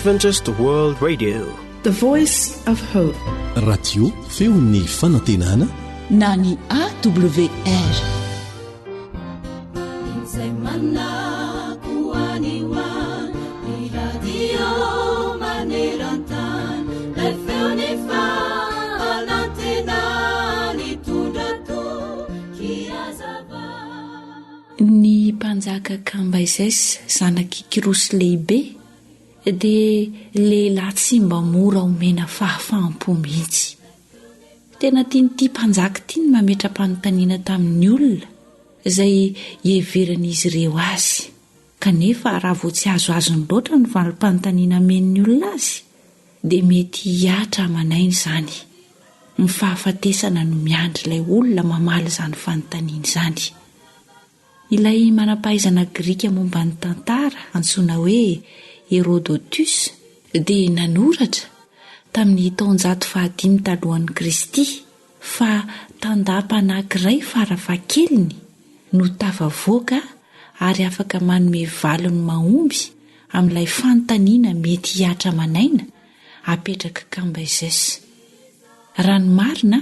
Adventist World Radio. The Voice of Hope. Radio feon'ny fanantenana na ny AWR. Izay manako any ho any, ny radio maneran-tany, ilay feon'ny fanantenana nitondra toky hazava. Ny mpanjaka Cambyses zanak'i Kyrosy Lehibe dia lehilahy tsy mba mora omena fahafaham-po mihitsy. Tena tian'ity mpanjaka ity ny mametra-panontaniana tamin'ny olona izay iheveran'izy ireo azy, kanefa raha vao tsy azoazony loatra ny valim-panontaniana amen'ny olona azy, dia mety hihatra aman'aina izany. Ny fahafatesana no miandry ilay olona mamaly izany fanontaniana izany. Ilay manam-pahaizana grika momba ny tantara antsoina hoe Herodotus dia nanoratra, tamin'ny taonjato fahadimy talohan'i Kristy, fa tandapa anankiray fara fahakeliny no tafavoaka ary afaka manome valiny mahomby amin'ilay fanontaniana mety hihatra aman'aina apetrak'i Cambyses. Raha ny marina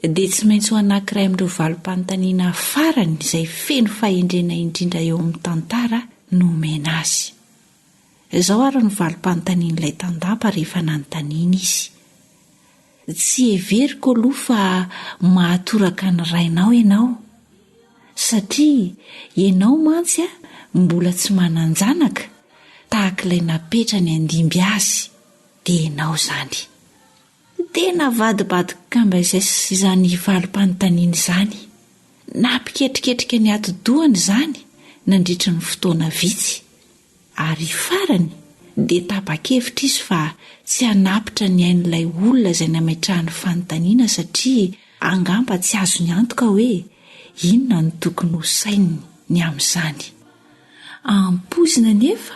dia tsy maintsy ho anankiray amin'ireo valim-panontaniana farany izay feno fahendrena indrindra eo amin'ny tantara no omena azy. Izao ary no valim-panontanian'ilay tandapa rehefa nanontaniana izy, Tsy heveriko aloha fa mahatoraka ny rainao ianao, satria ianao mantsy mbola tsy manan-janaka tahaka ilay napetrany handimby azy, dia ianao izany. Tena vadibadik'kamba izay izany valim-panontaniana izany. Nampiketriketrika ny atidohany izany nandritry ny fotoana vitsy. Ary farany dia tapa-kevitra izy fa tsy hanapitra ny ain'ilay olona izay nametrahany fanontaniana satria angamba tsy azony antoka hoe inona no tokony ho saininy ny amin'izany. Ampoizina anefa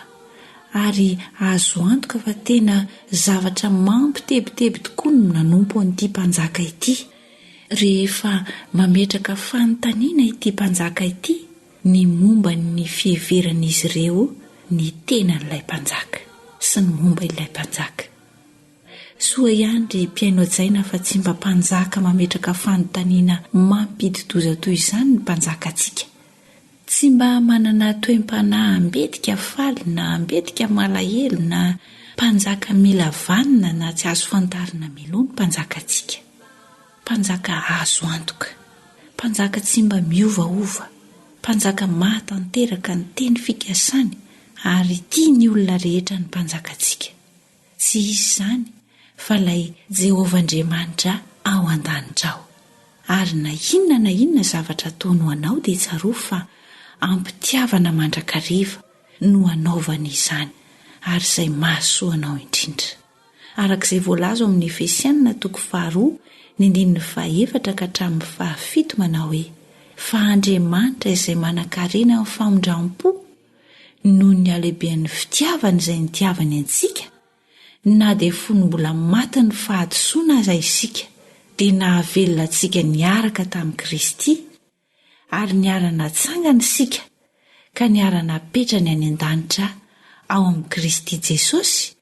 ary azo antoka fa tena zavatra mampitebiteby tokoa ny nanompo an'ity mpanjaka ity. Rehefa mametraka fanontaniana ity mpanjaka ity ny momba ny fiheveran'izy ireo ny tenan'ilay mpanjaka sy ny momba ilay mpanjaka. Soa ihany ry mpihaino hajaina fa tsy mba mpanjaka mametraka fanontaniana mampidi-doza toy izany ny mpanjakantsika. Tsy mba manana toem-panahy ambetika faly na ambetika malahelo na mpanjaka mila vanona na tsy azo fantarina mialoha ny mpanjakantsika. Mpanjaka azo antoka. Mpanjaka tsy mba miovaova. Mpanjaka mahatanteraka ny teny fikasany ary tia ny olona rehetra ny mpanjakantsika. Tsy iza izany fa ilay Jehovah Andriamanitra ao an-danitra ao. Ary na inona na inona zavatra ataony ho anao dia tsarovy fa am-pitiavana mandrakariva no anaovany izany ary izay mahasoa anao indrindra. Araka izay voalaza ao amin'ny Efesiana toko faharoa ny andininy fahaefatra ka hatramin'ny fahafito manao hoe, Fa Andriamanitra izay manan-karena amin'ny famindram-po noho ny halehiben'ny fitiavany izay nitiavany antsika, na dia fony mbola matin'ny fahadisoana aza isika, dia nahavelona antsika niaraka tamin'i Kristy, ary niara-natsangana isika ka niara-napetrany any an-danitra ao amin'i Kristy Jesosy,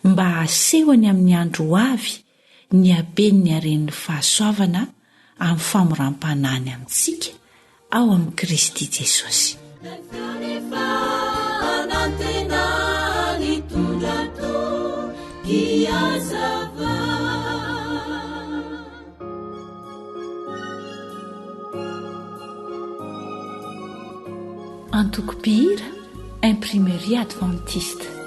mba hasehony amin'ny andro ho avy ny haben'ny haren'ny fahasoavana amin'ny famoram-panahiny amintsika ao amin'i Kristy Jesosy. Antoko mpihira, Imprimerie Adventiste.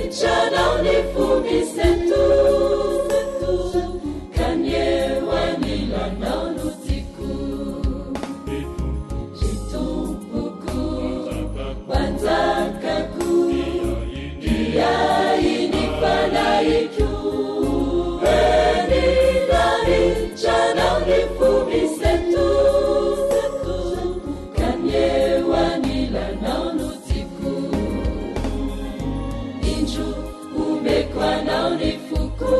lanitranao ny fo misento Ka ny eo anilanao no tiako Ry Tompoko, Mpanjakako Mpiahy ny fanahiko Eny lanitranao ny fo misento Ka ny eo anilanao no tiako. Indro omeko anao ny foko,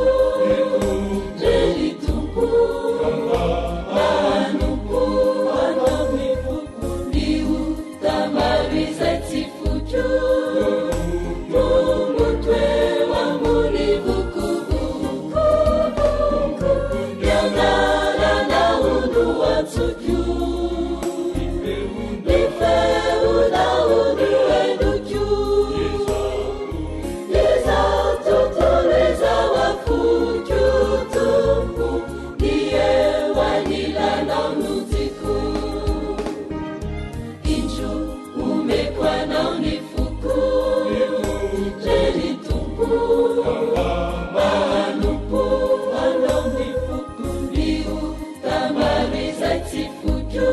re ry Tompo, mba hanompo anao ny foko. Ny ota maro izay tsy foiko, tomboto eo ambony vokovoko. Ny anaranao no antsoiko. Ny feonao no henoko. Izao tontolo izao afoiko, Tompo, ny eo anilanao no tiako. Indro omeko anao ny foko, re ry Tompo, mba hanompo anao ny foko. Ny ota maro izay tsy foiko,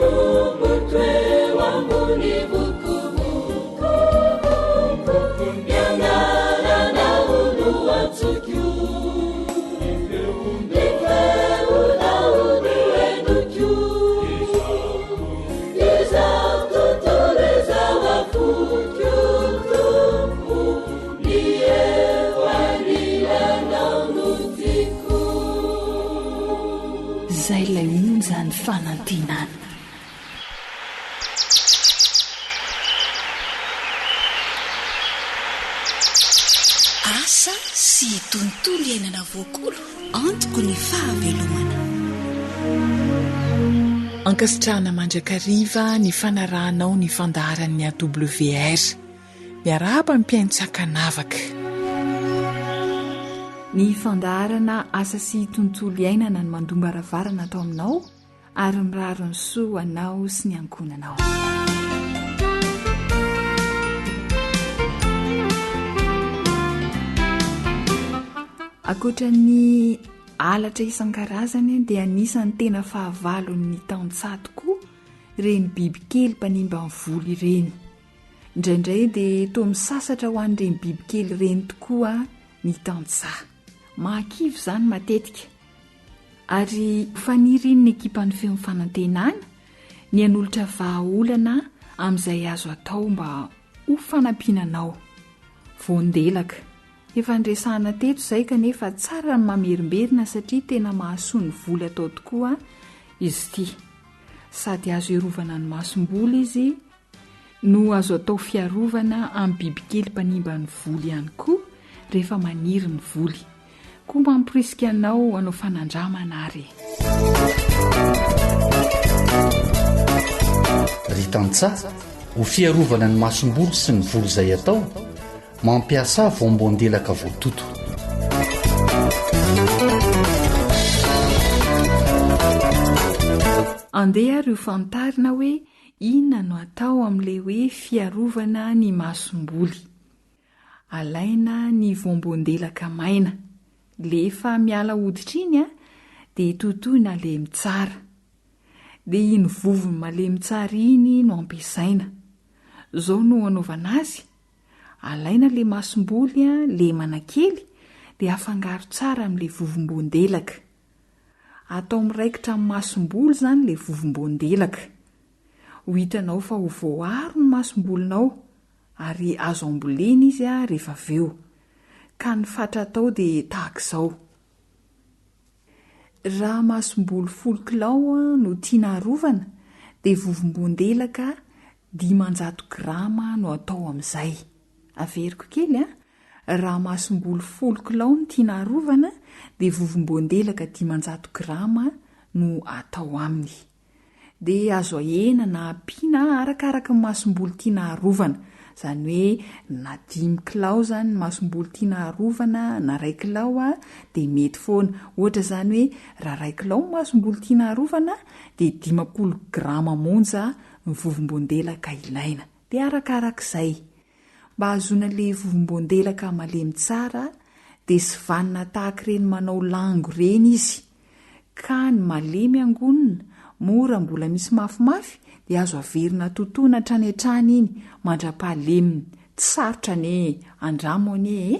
Tomboto eo ambony vokovoko. Ny anaranao no antsoiko, ny feonao no henoko. Izao tontolo izao afoiko, Tompo, ny eo anilanao no tiako. Zay ilay onjan'ny fanantenana. Asa sy tontolo iainana voakolo antoko ny fahavelomana. Ankasitrahana mandrakariva ny fanarahanao ny fandaharan'ny AWR. Miarahaba ny mpihaino tsy ankanavaka. Ny fandaharana Asa sy Tontolo Iainana no mandom-baravarana ato aminao ary mirary ny soa ho anao sy ny ankohonanao. Ankoatra ny halatra isan-karazany dia anisan'ny tena fahavalon'ny tantsaha tokoa ireny bibikely mpanimba ny voly ireny. Indraindray dia toa misasatra ho an'ireny bibikely ireny tokoa ny tantsaha. Mahakivy izany matetika. Ary fanirian'ny ekipan'ny Feon'ny Fanantenana ny hanolotra vahaolana amin'izay azo atao mba ho fanampiana anao. Voandelaka. Efa niresahana teto izay kanefa tsara ny mamerimberina satria tena mahasoa ny voly atao tokoa izy ity. Sady azo iarovana ny masomboly izy no azo atao fiarovana amin'ny bibikely mpanimba ny voly ihany koa rehefa maniry ny voly. Koa mamporisika anao hanao fanandramana ary e! Ry tantsaha, ho fiarovana ny masomboly sy ny voly izay atao, mampiasà voamboandelaka voatoto. Andeha ary ho fantarina hoe Inona no atao amin'ilay hoe fiarovana ny masomboly? Alaina ny voamboan-delaka maina, le efa miala hoditra iny an, dia totoina halemy tsara. Dia iny vovony malemy tsara iny no ampiasaina. Zao no anaovana azy, alaina le masomboly lemana kely dia afangaro tsara amin'ilay vovom-boan-delaka. Atao miraikitra amin'ny masomboly izany ilay vovom-boandelaka. Ho hitanao fa ho voaaro ny masombolinao ary azo ambolena izy rehefa avy eo. Ka ny fatra atao dia tahaka izao. Raha masomboly folo kilao no tiana harovana dia vovom-boandelaka 500 grama no atao amin'izay. Averiko kely an, Raha masomboly folo kilao no tiana harovana dia vovom-boandelaka 500 grama no atao aminy. Dia azo ahena na ampiana arakaraka ny masomboly tiana harovana, izany hoe na dimy kilao izany ny masomboly tiana harovana na iray kilao dia mety foana. Ohatra izany hoe raha iray kilao ny masomboly tiana harovana dia 50 grama monja ny vovom-boandelaka ilaina. Dia arakarak'izay. Mba hahazoana le vovom-boandelaka malemy tsara dia sivanina tahaka ireny manao lango ireny izy. Ka ny malemy angonina, moa raha mbola misy mafimafy dia azo averina totoina hatrany hatrany iny mandra-pahaleminy. Tsy sarotra anie e! Andramo anie e!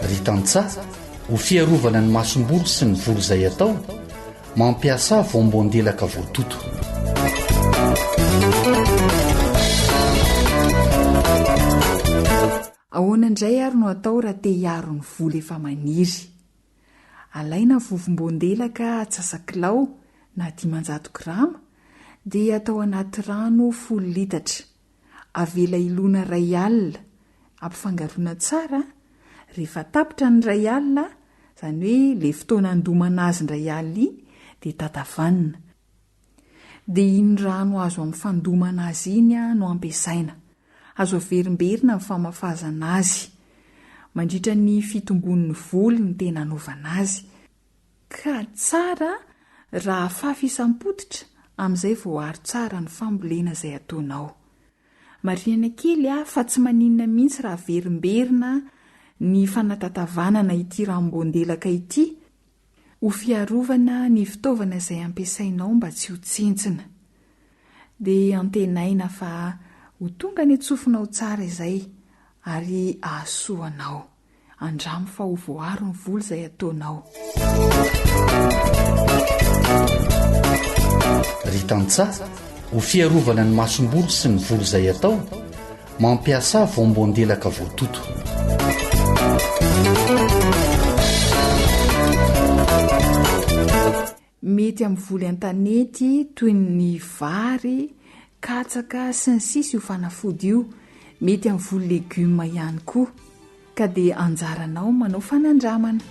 Ry tantsaha, ho fiarovana ny masomboly sy ny voly izay atao, Mampiasà voamboan-delaka voatoto. Ahoana indray ary no atao raha te hiaro ny voly efa maniry? Alaina vovom-boandelaka atsasakilao na 500 grama dia atao anaty rano folo litatra. Avela hilona iray alina, ampifangaroina tsara, rehefa tapitra ny iray alina, izany hoe ilay fotoana andomana azy indray alina iny, dia tatavanina. Dia iny rano azo amin'ny fandomana azy iny no ampiasaina. Azo averimberina ny famafazana azy. Mandritra ny fitombon'ny voly no tena anaovana azy. Ka tsara raha afafy isam-pototra amin'izay voaaro tsara ny fambolena izay ataonao. Marihana kely fa tsy maninona mihitsy raha averimberina ny fanatatavanana ity ranom-boandelaka ity ho fiarovana ny fitaovana izay ampiasainao mba tsy ho tsentsina. Dia antenaina fa ho tonga any an-tsofinao tsara izay ary hahasoa anao. Andramo fa ho voaro ny vola izay ataonao. Ry tantsaha, ho fiarovana ny masomboly sy ny voly izay atao, mampiasà voamboandelaka voatoto. Mety amin'ny voly an-tanety toy ny vary, katsaka, sy ny sisa io fanafody io, mety amin'ny voly legioma ihany koa. Ka dia anjaranao manao fanandramana.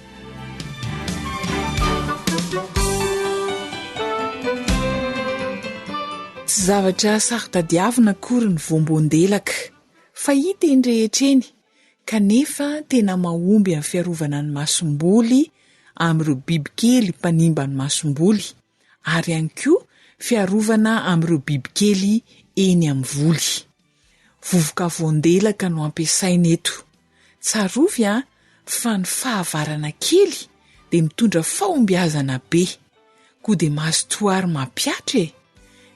Tsy zavatra saro-tadiavina akory ny voamboan-delaka, fa hita eny rehetra eny, kanefa tena mahomby amin'ny fiarovana ny masomboly amin'ireo bibikely mpanimba ny masomboly ary ihany koa fiarovana amin'ireo bibikely eny amin'ny voly. Vovoka voandelaka no ampiasaina eto. Tsarovy an fa ny fahavarana kely dia mitondra fahombiazana be. Koa dia mazotoa ary mampihatra e!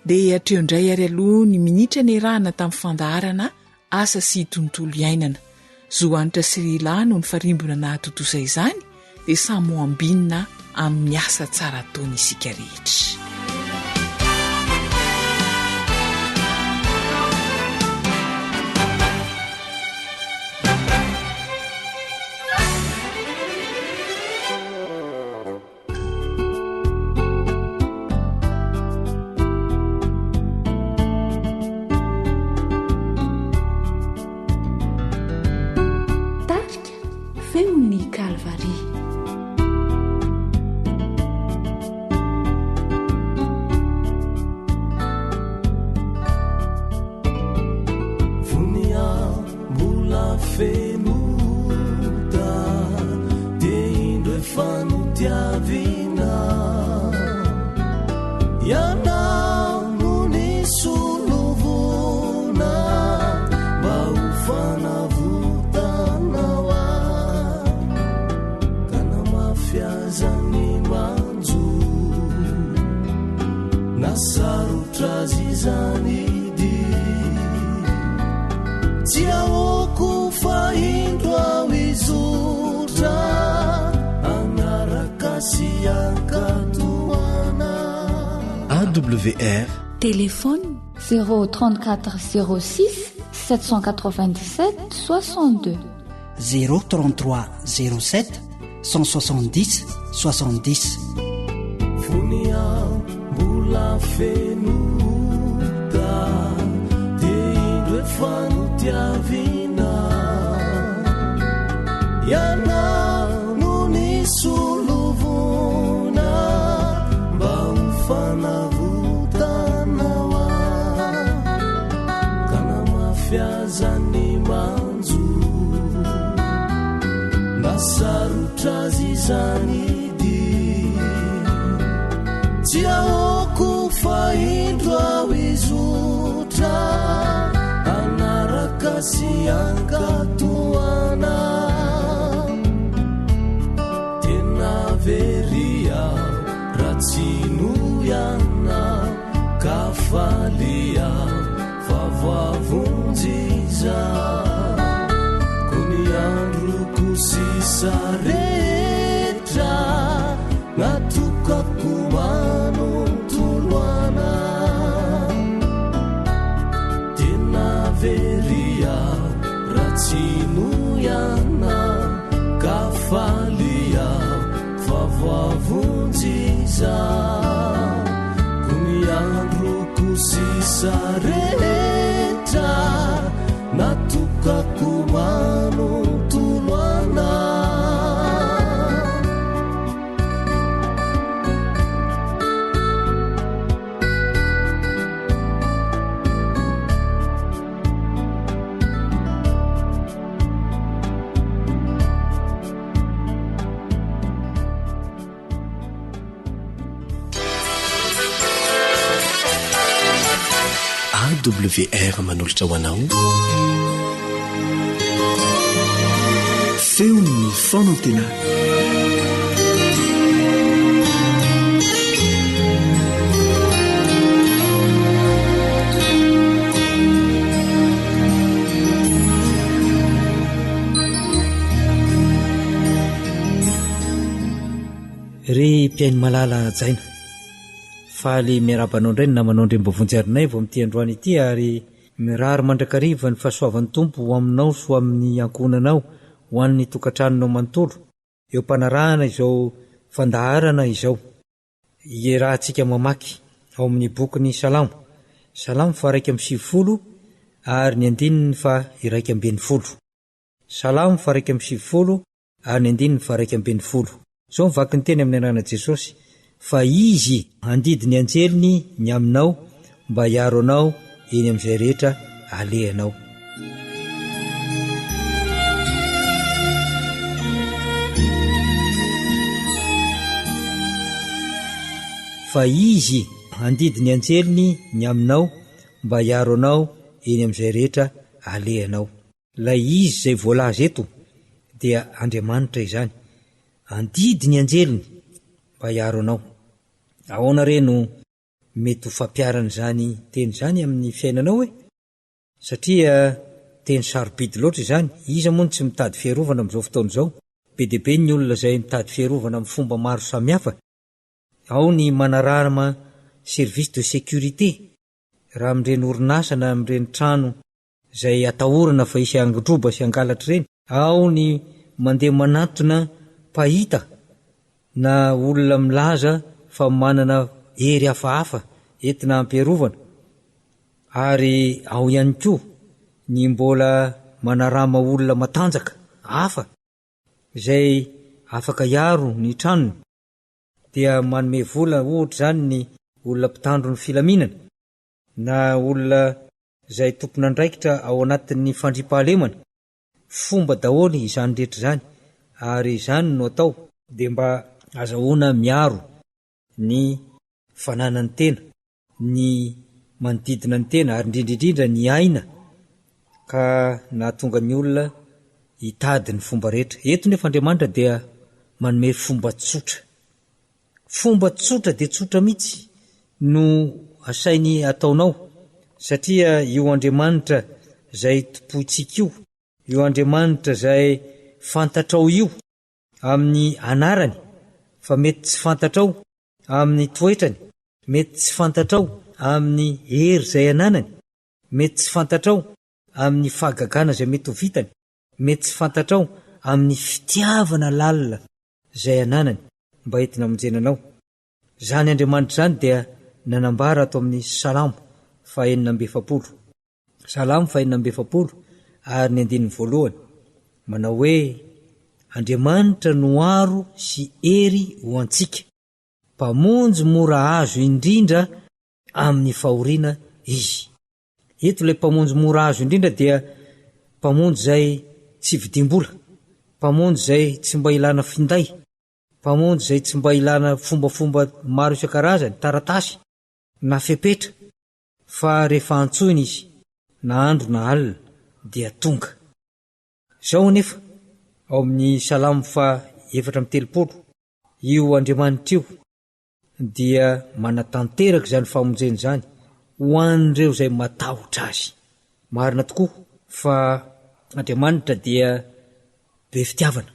Dia hatreo indray ary aloha ny minitra niarahana tamin'ny fandaharana Asa sy tontolo iainana. Zo Hanitra sy Rila no nifarimbona nahatontosa izany dia samy ho ambinina amin'ny asa tsara ataony isika rehetra. Tarika Feon'ny Kalvary. Fony aho mbola feno ota dia indro efa notiavina Ianao no nisolo voina mba ho fanavotanao ahy ka na mafy aza ny manjo na sarotra azy izany Tsy ahoako fa indro aho hizotra hanaraka sy hankatò anao. AWR. Téléphone. 0 34 06 797 62. 0 33 07 170 70. Fony aho mbola feno ota dia indro efa notiavina Ianao no nisolo voina mba ho fanavotana ho ahy ka na mafy aza ny manjo na sarotra azy izany dia tsy ahoako fa indro aho hizotra. sy ankatoana. Tena very aho raha tsy nohianina ka faly aho fa voavonjy izaho. Koa ny androko sisa rehetra natokako manontolo anao. Tena very aho raha tsy nohianao ka faly aho fa voavonjy izaho. Koa ny androko sisa rehetra natokako manontolo anao. AWR manolotra ho anao Feon'ny fanantenana. Ry mpihaino malala hajaina, faly miarahaba anao indray ny namanao Andriambavonjy Harinaivo amin'ity androany ity ary mirary mandrakariva ny fahasoavan'ny Tompo ho aminao sy ho amin'ny ankohonanao, ho an'ny tokantranonao manontolo, eo am-panarahana izao fandaharana izao. Iarahantsika mamaky ao amin'ny bokin'ny Salamo, Salamo faha-91 ary ny andininy faha-11. Salamo faha-91 ary ny andininy faha-11. Izao ny vaky ny teny amin'ny anaran'i Jesosy, Fa Izy handidy ny anjeliny ny aminao mba hiaro anao eny amin'izay rehetra alehanao. Fa Izy handidy ny anjeliny ny aminao mba hiaro anao eny amin'izay rehetra alehanao. Ilay Izy izay voalaza eto dia Andriamanitra izany. Handidy ny anjeliny mba hiaro anao. Ahoana re no mety ho fampiharana izany teny izany amin'ny fiainanao e? Satria teny sarobidy loatra izany. Iza moa no tsy mitady fiarovana amin'izao fotoana izao? Be dia be ny olona izay mitady fiarovana amin'ny fomba maro samihafa. Ao ny manarama service de sécurité raha amin'ireny orinasa na amin'ireny trano izay atahorana fa hisy hangidroba sy hangalatra ireny, ao ny mandeha manantona mpahita na olona milaza fa manana hery hafahafa entina hampiarovana, ary ao ihany koa ny mbola manarama olona matanjaka hafa izay afaka hiaro ny tranony, dia manome vola ohatra izany ny olona mpitandro ny filaminana na olona izay tompon'andraikitra ao anatin'ny fandriampahalemana, fomba daholo izany rehetra izany ary izany no atao, dia mba azahoana miaro ny fananan'ny tena, ny manodidina ny tena ary indrindra indrindra ny aina ka nahatonga ny olona hitady ny fomba rehetra. Eto nefa Andriamanitra dia manome fomba tsotra. Fomba tsotra dia tsotra mihitsy no asainy ataonao satria io Andriamanitra izay tompointsika io, io Andriamanitra izay fantatrao io amin'ny anarany fa mety tsy fantatrao amin'ny toetrany, mety tsy fantatrao amin'ny hery izay ananany, mety tsy fantatrao amin'ny fahagagana izay mety ho vitany, mety tsy fantatrao amin'ny fitiavana lalina izay ananany mba entina hamonjena anao. Izany Andriamanitra izany dia nanambara ato amin'ny Salamo faha-46. Salamo faha-46 ary ny andininy voalohany, manao hoe, Andriamanitra no aro sy hery ho antsika, Mpamonjy mora azo indrindra amin'ny fahoriana Izy. Eto ilay Mpamonjy mora azo indrindra dia Mpamonjy izay tsy vidiam-bola, Mpamonjy izay tsy mba ilana finday, Mpamonjy izay tsy mba ilana fombafomba maro isan-karazany, taratasy na fepetra, fa rehefa antsoina Izy, na andro na alina, dia tonga. Izao anefa, ao amin'ny Salamo faha 34, io Andriamanitra io dia manatanteraka izany famonjena izany ho an'ireo izay matahotra Azy. Marina tokoa fa Andriamanitra dia be fitiavana.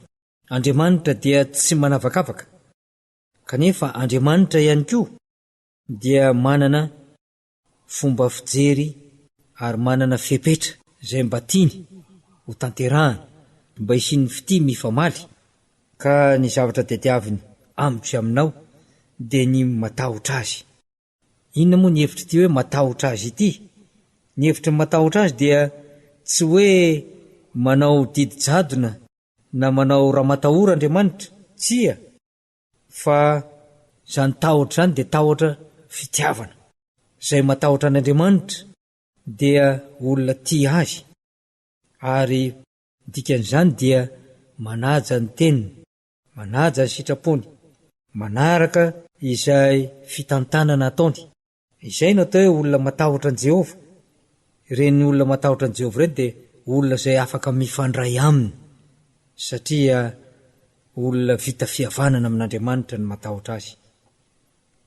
Andriamanitra dia tsy manavakavaka. Kanefa Andriamanitra ihany koa dia manana fomba fijery ary manana fepetra izay mba tiany ho tanterahana mba hisian'ny fitia mifamaly ka ny zavatra tadiaviny amiko sy aminao dia ny matahotra azy. Inona moa ny hevitr'ity hoe matahotra azy ity? Ny hevitry ny matahotra azy dia tsy hoe manao didy jadona na manao ramatahora Andriamanitra, tsia, Fa izany tahotra izany dia tahotra fitiavana. Izay matahotra an'Andriamanitra dia olona tia Azy, ary ny dikan'izany dia manaja ny teniny, manaja ny sitrapony, manaraka izay fitantanana ataony. Izay no atao hoe olona matahotra an'i Jehovah. Ireny olona matahotra an'i Jehovah ireny dia olona izay afaka mifandray aminy, satria olona vita fihavanana amin'Andriamanitra ny matahotra azy.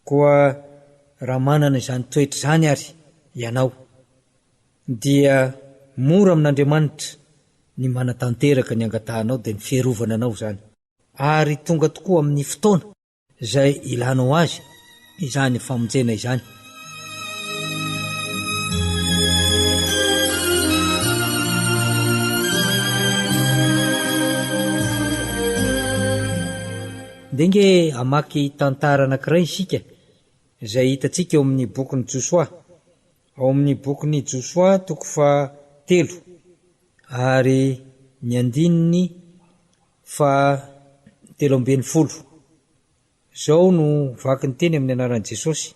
Koa raha manana izany toetra izany àry ianao, dia mora amin'Andriamanitra ny manatanteraka ny angatahanao, dia ny fiarovana anao izany. Ary tonga tokoa amin'ny fotoana izay ilanao azy izany famonjena izany. Ndeha nge hamaky tantara anankiray isika izay hitantsika eo amin'ny bokin'i Josoa. Ao amin'ny bokin'i Josoa toko fahatelo ary ny andininy Faha 13. Izao no vaky ny teny amin'ny anaran'i Jesosy,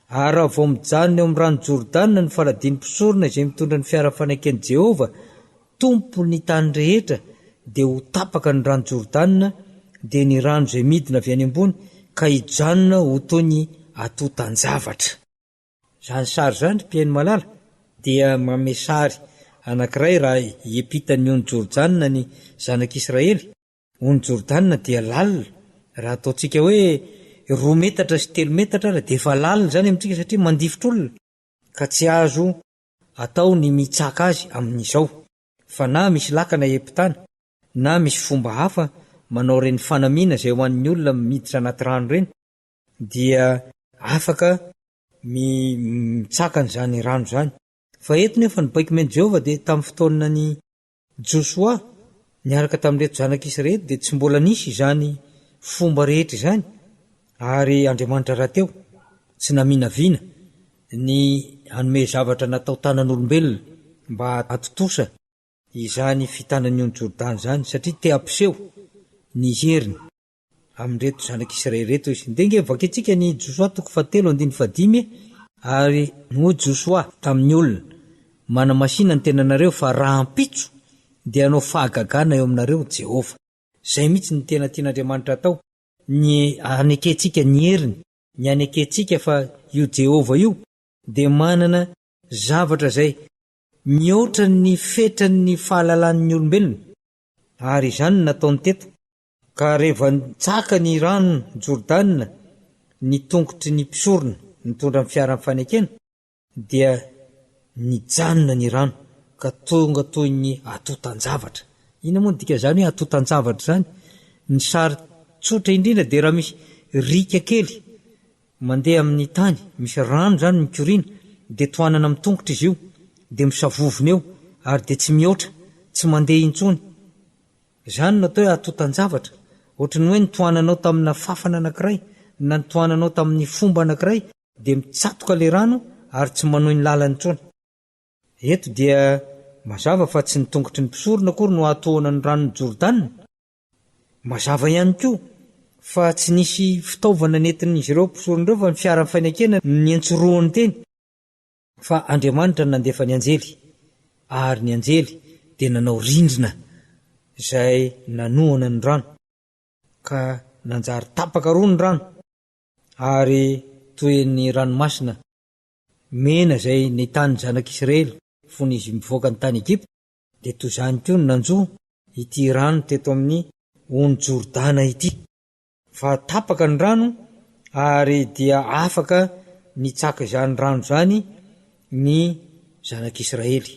Ary raha vao mijanona eo amin'ny rano Jordana ny faladian'ny mpisorona izay mitondra ny fiara faneken'i Jehovah, Tompon'ny tany rehetra, dia ho tapaka ny rano Jordana, dia ny rano izay midina avy any ambony, ka hijanona ho toy ny atotan-javatra. Izany sary izany, ry mpihaino malala, dia manome sary anankiray raha hiampitan'ny ony Jordana ny zanak'Israely. Ony Jordana dia lalina, raha ataontsika hoe roa metatra sy telo metatra ary dia efa lalina izany amintsika satria mandifotra olona, ka tsy azo atao ny mitsaka azy amin'izao, fa na misy lakana hiampitana, na misy fomba hafa manao ireny fanamiana izay ho an'ny olona miditra anaty rano ireny, dia afaka mitsaka an'izany rano izany. Fa eto nefa ny baiko omen'i Jehovah dia tamin'ny fotoanan'i Josoa niaraka tamin'ireto zanak'Israely dia tsy mbola nisy izany fomba rehetra izany ary Andriamanitra rahateo tsy naminavina ny hanome zavatra natao tanan'olombelona mba hahatontosa izany fitanan'ny ony Jordana izany satria te hampiseho ny heriny. amin'ireto zanak'Israely ireto izy. Ndeha ange vakintsika ny Josoa toko fahatelo andininy fahadimy e! Ary hoy Josoa tamin'ny olona, Manamasina ny tenanareo, fa rahampitso dia hanao fahagagana eo aminareo Jehovah. Izay mihitsy no tena tian'Andriamanitra hatao, ny hanekentsika ny heriny, ny hanekentsika fa io Jehovah io dia manana zavatra izay mihoatra ny fetran'ny fahalalan'ny olombelona, ary izany no nataony teto. Ka rehefa nitsaka ny rano Jordana ny tongotry ny mpisorona nitondra ny fiaran'ny fanekena, dia nijanona ny rano ka tonga toy ny atotan-javatra. Inona moa no dikan'izany hoe atotan-javatra izany? Ny sary tsotra indrindra dia raha misy riaka kely mandeha amin'ny tany, misy rano izany mikoriana, dia tohanana amin'ny tongotra izy io, dia misavovona eo ary dia tsy mihoatra, tsy mandeha intsony. Izany no atao hoe atotan-javatra. Ohatry ny hoe nitohananao tamina fafana anankiray, na nitohananao tamin'ny fomba anankiray, dia mitsatoka ilay rano ary tsy manohy ny lalany intsony. Eto dia mazava fa tsy ny tongotry ny mpisorona akory no hahatohana ny ranon'i Jordana. Mazava ihany koa fa tsy nisy fitaovana nentin'izy ireo mpisorona ireo fa ny fiaran'ny fainakena no niantsorohany teny. Fa Andriamanitra no nandefa ny anjely, ary ny anjely dia nanao rindrina izay nanohana ny rano, ka nanjary tapaka roa ny rano, ary toy ny ranomasina mena izay nitanin'ny zanak'Israely fony izy mivoaka ny tany Egypta. Dia toy izany koa ny nanjo ity rano teto amin'ny ony Jordana ity. Fa tapaka ny rano ary dia afaka nitsaka izany rano izany ny zanak'Israely.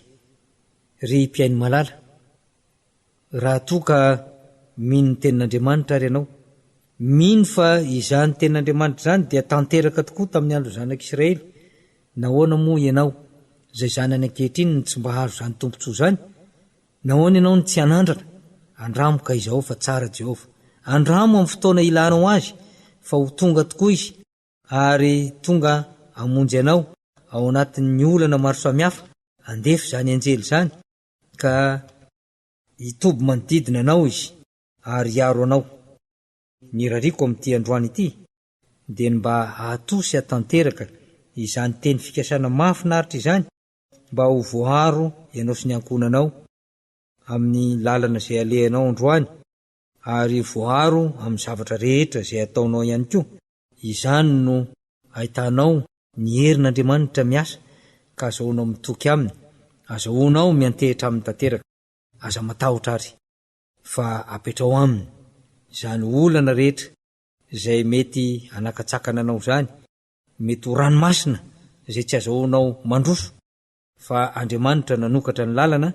Ry mpihaino malala, raha toa ka mino ny tenin'Andriamanitra ary ianao, mino fa izany tenin'Andriamanitra izany dia tanteraka tokoa tamin'ny andron'ny zanak'Israely, nahoana moa ianao izay zanany ankehitriny no tsy mba hahazo izany tombontsoa izany? Nahoana ianao no tsy hanandrana? Andramo ka izao fa tsara Jehovah. Andramo amin'ny fotoana ilanao azy fa ho tonga tokoa izy ary tonga hamonjy anao ao anatin'ny olana maro samihafa, handefa izany anjely izany ka hitoby manodidina anao izy ary hiaro anao. Ny irariako amin'ity androany ity dia ny mba hahatoa sy hahatanteraka izany teny fikasana mahafinaritra izany mba ho voaaro ianao sy ny ankohonanao amin'ny lalana izay alehanao androany ary voaaro amin'ny zavatra rehetra izay ataonao ihany koa. Izany no ahitanao ny herin'Andriamanitra miasa ka azahoanao mitoky Aminy, azahoanao miantehitra Aminy tanteraka. Aza matahotra àry fa apetraho Aminy izany olana rehetra izay mety hanakatsakana anao izany, mety ho ranomasina izay tsy azahoanao mandroso fa Andriamanitra nanokatra ny lalana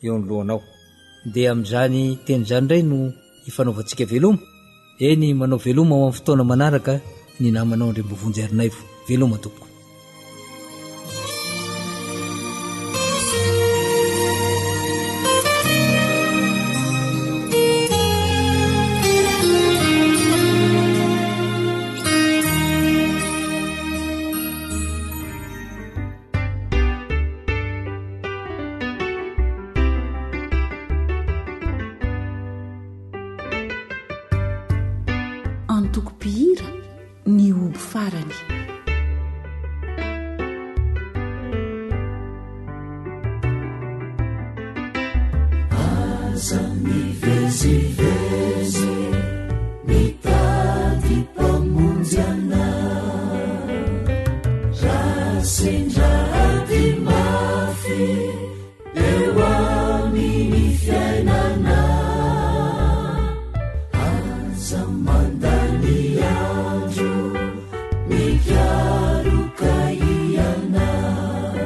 eo anoloanao. Dia amin'izany teny izany indray no hifanaovantsika veloma, eny manao veloma ho amin'ny fotoana manaraka ny namanao Andriambovonjy Harinaivo. Veloma tompoko. Antoko mpihira ny hoby farany. Aza mivezivezy mitady mpamonjy anao Raha sendra ady mafy eo amin'ny fiainana Aza mandany andro mikaroka hianao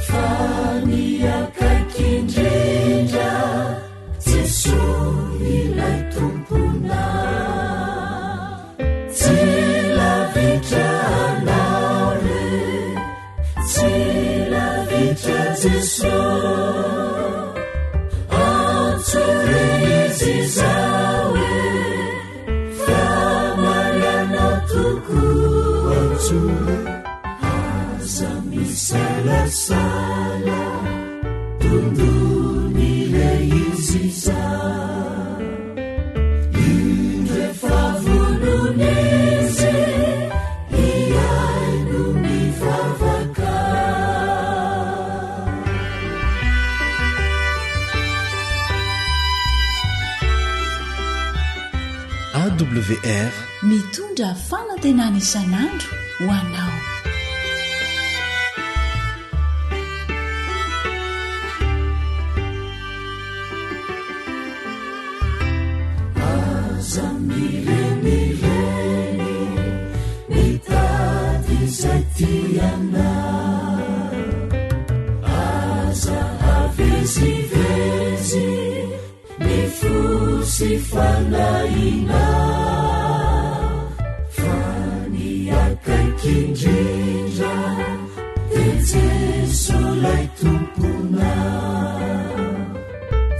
Fa ny akaiky indrindra Jesoa ilay Tomponao Tsy lavitra anao re Tsy lavitra Jesoa Antso re Izy izao e Fa marianao tokoa Antso re Aza misalasala Dondony le izy izao Indro efa vonona izy Hihaino ny vavaka AWR Mitondra fanantenana isan'andro ho anao. Aza mirenireny mitady izay tianao. Aza avezivezy ny fo sy fanahinao. Fa ny akaiky indrindra dia Jeso ilay Tomponao.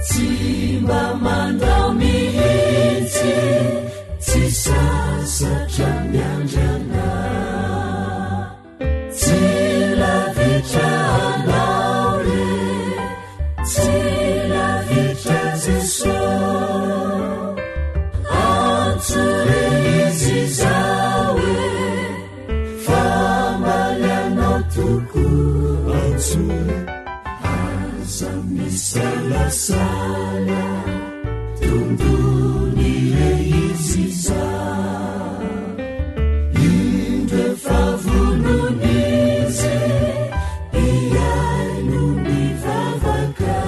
Tsy mba mandao mihitsy, tsy sasatra miandry anao. Tsy lavitra anao re, tsy lavitra Jeso. Antso re Izy izao e, fa hamaly anao tokoa. Antso re. Aza misalasala, dondony re izy izao. Indro efa vonona izy, hihaino ny vavaka.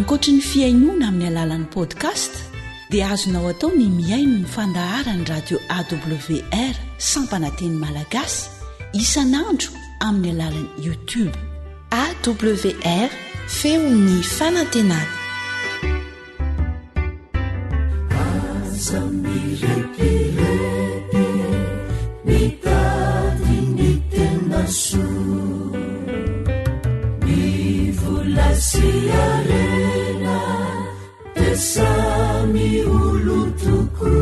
Ankoatry ny fihainoana amin'ny alalan'ny podcast dia azonao atao ny mihaino ny fandaharan'ny radio AWR sampana teny malagasy isan'andro amin'ny alalan'ny YouTube. AWR, feon'ny fanantenana. Aza mirebireby mitady ny tena soa. Ny vola sy harena dia samy olon-tokoa.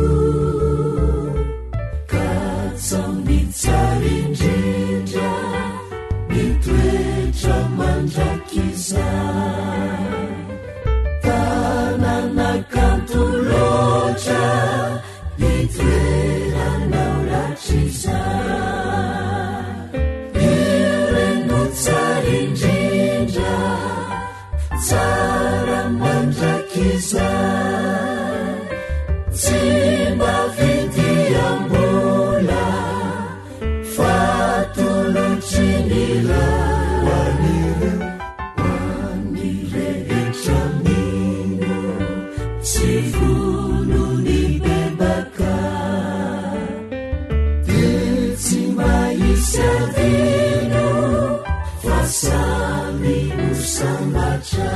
Ka tsao ny tsara indrindra ny toetra mandrakizay. Tanàna kanto loatra itoeranao ratr'izay. Ireny no tsara indrindra, tsara mandrakizay. Tsy mba vidiam-bola fa atolotry ny Ray. Ho an'ireo Ny rehetra mino sy vonon'ny bebaka dia tsy mba hisy adino fa samy ho sambatra.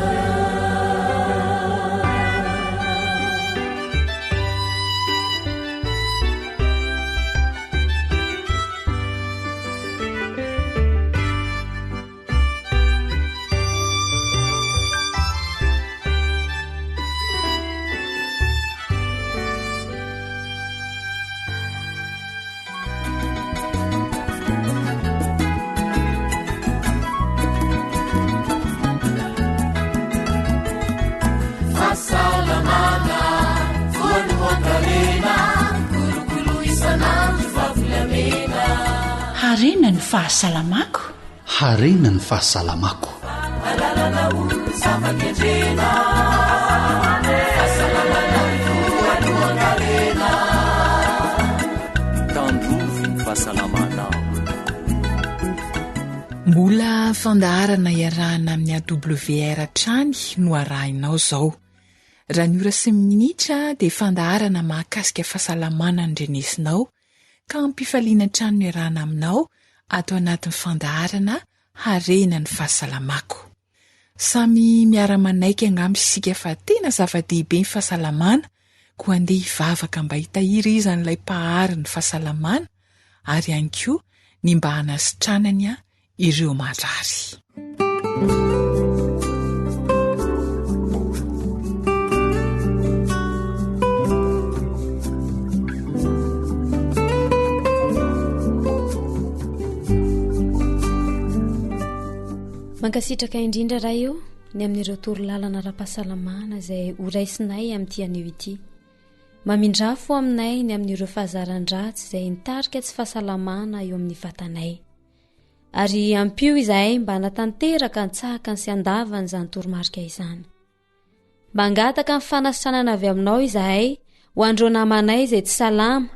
Fahasalamana voalohan-karena, kolokolo isan'andro fa volamena. Harena ny fahasalamako. Harena ny fahasalamako. Alalana ho zava-kendrena. Fahasalamana voalohan-karena. Tandrovy ny fahasalamanao. Mbola fandaharana iarahana amin'ny AWR hatrany no arahinao izao. Raha ny ora sy ny minitra dia fandaharana mahakasika fahasalamana no renesinao ka am-pifaliana hatrany no iarahana aminao ato anatin'ny fandaharana Harena ny fahasalamako. Samy miara-manaiky angamba isika fa tena zava-dehibe ny fahasalamana, koa andeha hivavaka mba hitahirizan'ilay Mpahary ny fahasalamana ary ihany koa ny mba hanasitranany ireo marary. Mankasitraka indrindra Ray o ny amin'ireo toro lalana ara-pahasalamana izay ho raisinay amin'ity anio ity. Mamindrafo aminay ny amin'ireo fahazaran-dratsy izay nitarika tsy fahasalamana eo amin'ny vatanay. Ary ampio izahay mba hanatanteraka an-tsakany sy an-davany izany toromarika izany. Mangataka ny fanasitranana avy aminao izahay ho an'ireo namanay izay tsy salama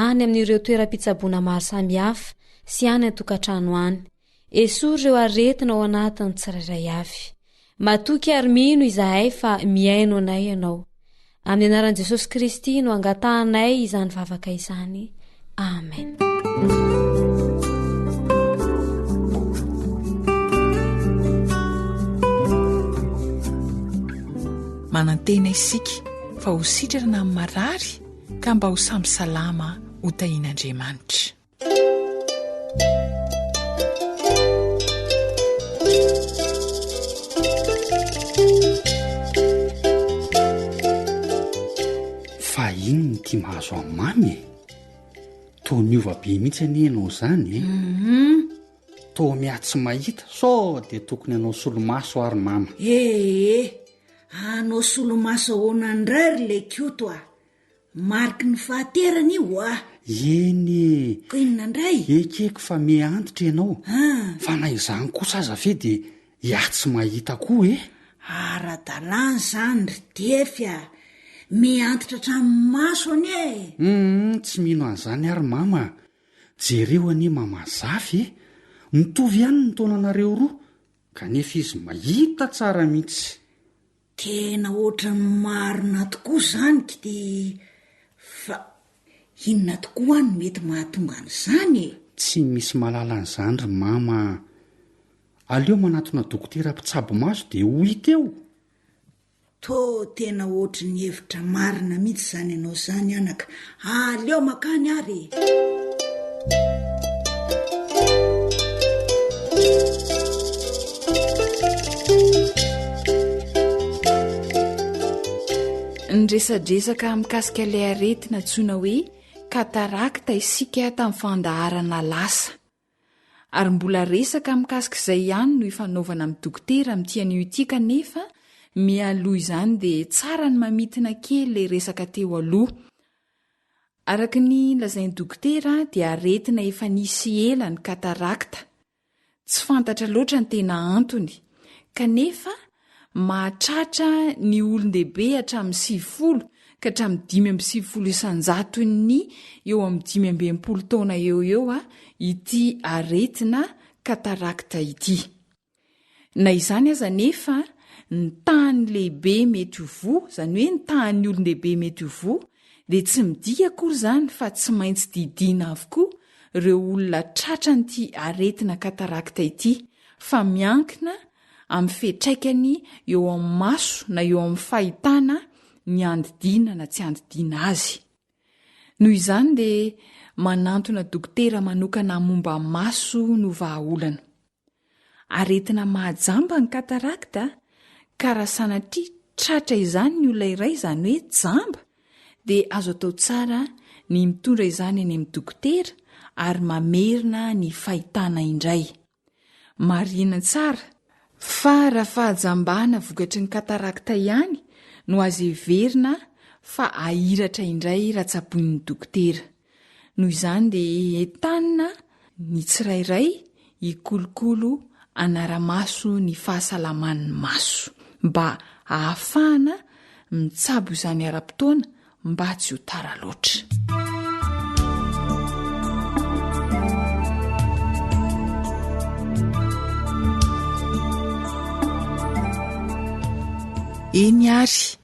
any amin'ireo toeram-pitsaboana maro samihafa sy any an-tokantrano any. Esory ireo aretina ao anatin'ny tsirairay avy. Matoky ary mino izahay fa mihaino anay ianao. Amin'ny anaran'i Jesosy Kristy no angatahanay izany vavaka izany. Amen. Manantena isika fa ho sitrana amin'ny marary ka mba ho samy salama ho tahian'Andriamanitra. Fa inona ity mahazo an'i Mamy e? Toa niova be mihitsy anie ianao izany e. Mhm. Toa miha-tsy mahita, sao dia tokony hanao solomaso ary Mama. Ee, hanao solomaso ahoana indray ry Lekoto a? Mariky ny fahaterana io a! Eny e! Ko inona indray? Ekeko fa miha antitra ianao, Ah! fa na izany kosa aza ve dia iah tsy mahita koa e! Ara-dalàna izany ry Tefy a! Miha antitra hatramin'ny maso anie e! Humm, tsy mino an'izany ary mama a! Jereo anie mama Zafy e! Mitovy ihany ny taonanareo roa, kanefa izy mahita tsara mihitsy. Tena ohatran'ny marina tokoa izany k'ty fa inona tokoa no mety mahatonga an'izany e? Tsy misy mahalala an'izany ry mama a! Aleo manatona dokotera mpitsabo maso dia ho hita eo! Toa tena ohatry ny hevitra marina mihitsy izany anao izany anaka. Aleo makany ary e! Niresadresaka mikasika ilay aretina antsoina hoe katarakta isika tamin'ny fandaharana lasa. Ary mbola resaka mikasika izay ihany no ifanaovana amin'ny dokotera amin'ity anio ity kanefa mialoha izany dia tsara ny mamintina kely ilay resaka teo aloha. Araka ny lazain'ny dokotera dia aretina efa nisy ela ny katarakta. Tsy fantatra loatra ny tena antony, kanefa mahatratra ny olon-dehibe hatramin'ny 90 ka hatramin'ny 95 isan-jaton'ny eo amin'ny 65 taona eo ho eo ity aretina katarakta ity. Na izany aza anefa, ny tahan'ny lehibe mety ho voa, izany hoe ny tahan'ny olon-dehibe mety ho voa, dia tsy midika akory izany fa tsy maintsy didiana avokoa ireo olona tratran'ity aretina katarakta ity, fa miankina amin'ny fiantraikany eo amin'ny maso na eo amin'ny fahitana ny andidiana na tsy andidiana azy. Noho izany dia manantona dokotera manokana momba maso no vahaolana. Aretina mahajamba ny katarakta ka raha sanatria tratra izany ny olona iray izany hoe jamba dia azo atao tsara ny mitondra izany any amin'ny dokotera ary mamerina ny fahitana indray. Marihina tsara fa raha fahajambana vokatry ny katarakta ihany no azo heverina fa ahiratra indray raha tsaboin'ny dokotera. Noho izany dia entanina ny tsirairay hikolokolo hanara-maso ny fahasalaman'ny maso mba hahafahana mitsabo izany ara-potoana mba tsy ho tara loatra. Eny ary,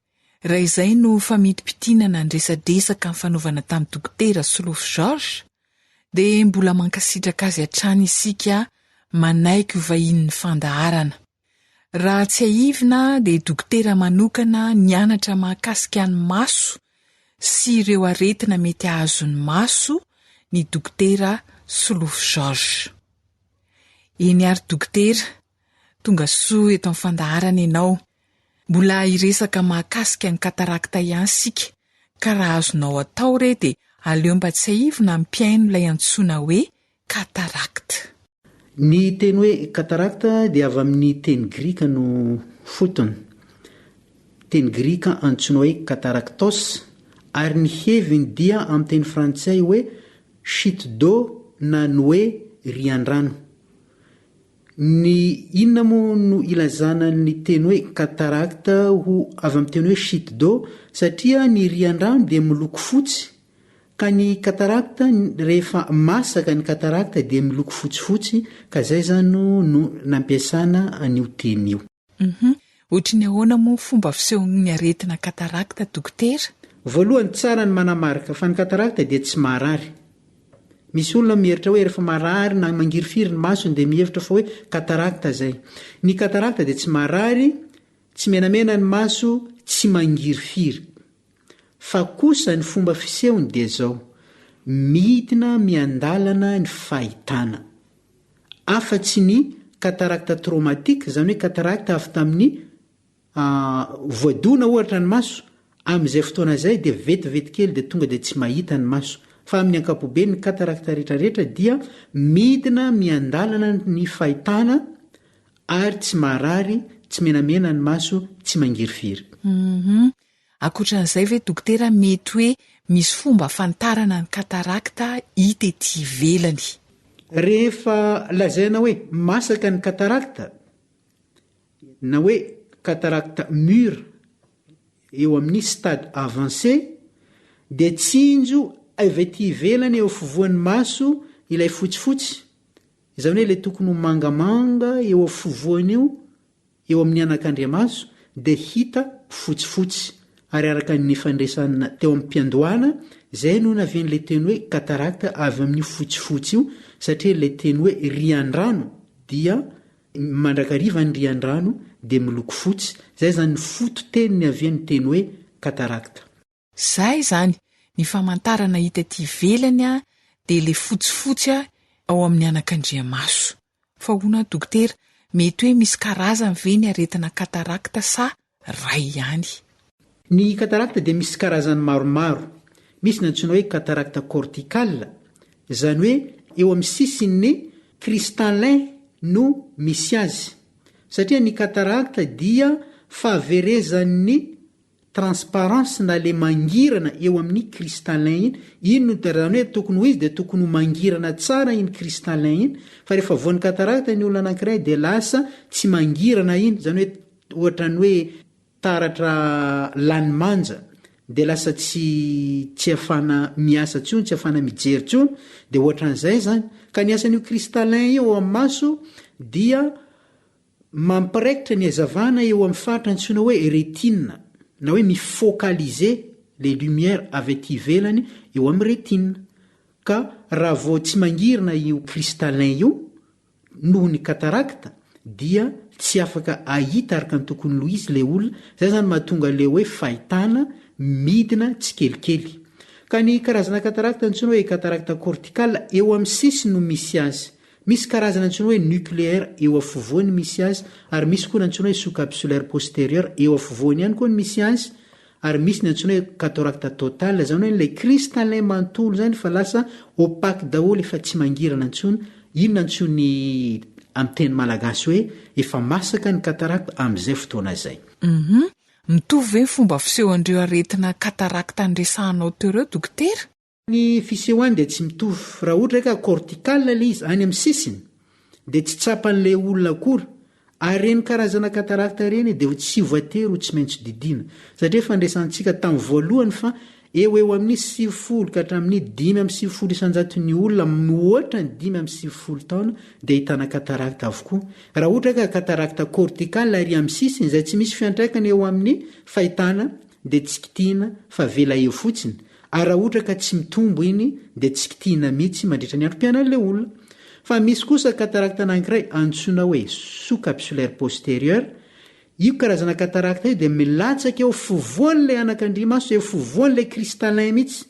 raha izay no famintimpitinana ny resadresaka nifanaovana tamin'ny Dokotera Solofo Georges, dia mbola mankasitraka azy hatrany isika manaiky ho vahinin'ny fandaharana. Raha tsiahivina dia dokotera manokana nianatra mahakasika ny maso sy ireo aretina mety hahazo ny maso ny dokotera Solofo Georges. Eny ary dokotera, tonga soa eto amin'ny fandaharana ianao. Mbola hiresaka mahakasika ny katarakta ihany isika ka raha azonao atao re dia aleo mba tsiahivina ny mpihaino ilay antsoina hoe katarakta. Ny teny hoe katarakta dia avy amin'ny teny grika no fotony. Teny grika antsoina hoe kataraktos ary ny heviny dia amin'ny teny frantsay hoe chute d'eau na ny hoe rian-drano. Ny inona moa no ilazana ny teny hoe cataracte ho avy amin'ny teny hoe chute d'eau? Satria ny rian-drano dia miloko fotsy, ka ny cataracte rehefa masaka ny cataracte dia miloko fotsifotsy, ka zay zany no nampiasana an'io teny io. Hum. Ohatry ny ahoana moa ny fomba fisehon'ny aretina cataracte dokotera? Voalohany, tsara ny manamarika fa ny cataracte dia tsy maharary. Misy olona mihevitra hoe rehefa marary na mangirifiry ny masony dia mihevitra fa hoe cataracte izay. Ny cataracte dia tsy marary, tsy menamena ny maso, tsy mangirifiry. Fa kosa ny fomba fisehony dia izao, midina miandalana ny fahitana. Afa-tsy ny cataracte traumatique, izany hoe cataracte avy tamin'ny voadona ohatra ny maso, amin'izay fotoana izay dia vetivety kely dia tonga dia tsy mahita ny maso. Fa amin'ny ankapobeny ny cataracte rehetrarehetra dia midina miandalana ny fahitana ary tsy marary, tsy menamena ny maso, tsy mangirifiry. Hum. Ankoatran'izay ve dokotera mety hoe misy fomba afantarana ny cataracte hita ety ivelany? Rehefa lazaina hoe masaka ny cataracte na hoe cataracte mûre eo amin'ny stade avancé dia tsinjo avy ety ivelany eo afovoan'ny maso ilay fotsifotsy, izany hoe ilay tokony ho mangamanga eo afovoany io eo amin'ny anakandriamaso. dia hita fotsifotsy. Ary araka ny nifandraisana teo am-piandohana, izay no navian'ilay teny hoe cataracte avy amin'io fotsifotsy io, satria ilay teny hoe rian-drano dia mandrakariva ny rian-drano dia miloko fotsy, izay izany ny foto-teny niavian'ny teny hoe cataracte. Izay izany, ny famantarana hita ety ivelany dia ilay fotsifotsy ao amin'ny anakandriamaso. Fa hono aho dokotera, mety hoe misy karazany ve ny aretina cataracte sa ray ihany? Ny cataracte dia misy karazany maromaro. Misy ny antsoina hoe cataracte corticale, izany hoe eo amin'ny sisin'ny cristallin no misy azy. Satria ny cataracte dia fahaverezan'ny transparence na le mangirana eo amin'ny cristallin iny, iny no izany hoe tokony ho izy dia tokony ho mangirana tsara iny cristallin iny, fa rehefa voan'ny cataracte ny olona anankiray dia lasa tsy mangirana iny, izany hoe ohatran'ny hoe taratra lany manja, dia lasa tsy tsy afana miasa tsony, tsy afana mijery tsony, dia ohatran'izay izany. Ka ny asan'io cristallin io ao amin'ny maso dia Mampiraikitra ny hazavana eo amin'ny faritra antsoina hoe rétine, na hoe mi-focaliser les lumières avy aty ivelany eo amin'ny rétine. Ka raha vao tsy mangirina io cristallin io, noho ny cataracte, dia tsy afaka ahita araka ny tokony ho izy ilay olona, izay izany mahatonga ilay hoe fahitana midina tsikelikely. Ka ny karazana cataracte antsoina hoe cataracte corticale, eo amin'ny sisiny no misy azy. Misy karazana antsoina hoe nucléaire eo afovoany misy azy ary misy koa ny antsoina hoe sous-capsulaire postérieur eo afovoany ihany koa ny misy azy ary misy ny antsoina hoe cataracte totale izany hoe ilay cristallin manontolo izany fa lasa opaque daholo efa tsy mangirana intsony, inona antsoiny amin'ny teny malagasy hoe efa masaka ny cataracte amin'izay fotoana izay. Uhum. Mitovy ve ny fomba fisehon'ireo aretina cataracte niresahanao teo ireo dokotera? Ny fisehoany dia tsy mitovy. Raha ohatra ka cortical ilay izy, any amin'ny sisiny, dia tsy tsapan'ilay olona akory. Ary ireny karazana cataracte ireny dia tsy voatery ho tsy maintsy didiana. Satria efa niresahantsika tamin'ny voalohany fa eo ho eo amin'ny 90 ka hatramin'ny 95 isan-jaton'ny olona mihoatra ny 95 taona dia ahitana cataracte avokoa. Raha ohatra ka cataracte cortical ary amin'ny sisiny izay tsy misy fiantraikany eo amin'ny fahitana dia tsy kitihina fa avela eo fotsiny ary raha ohatra ka tsy mitombo iny dia tsy kitihina mihitsy mandritra ny androm-piainan'ilay olona. Fa misy kosa cataracte anankiray antsoina hoe sous capsulaire postérieur, io karazana cataracte io dia milatsaka eo afovoan'ilay anakandriamaso, eo afovoan'ilay cristallin mihitsy.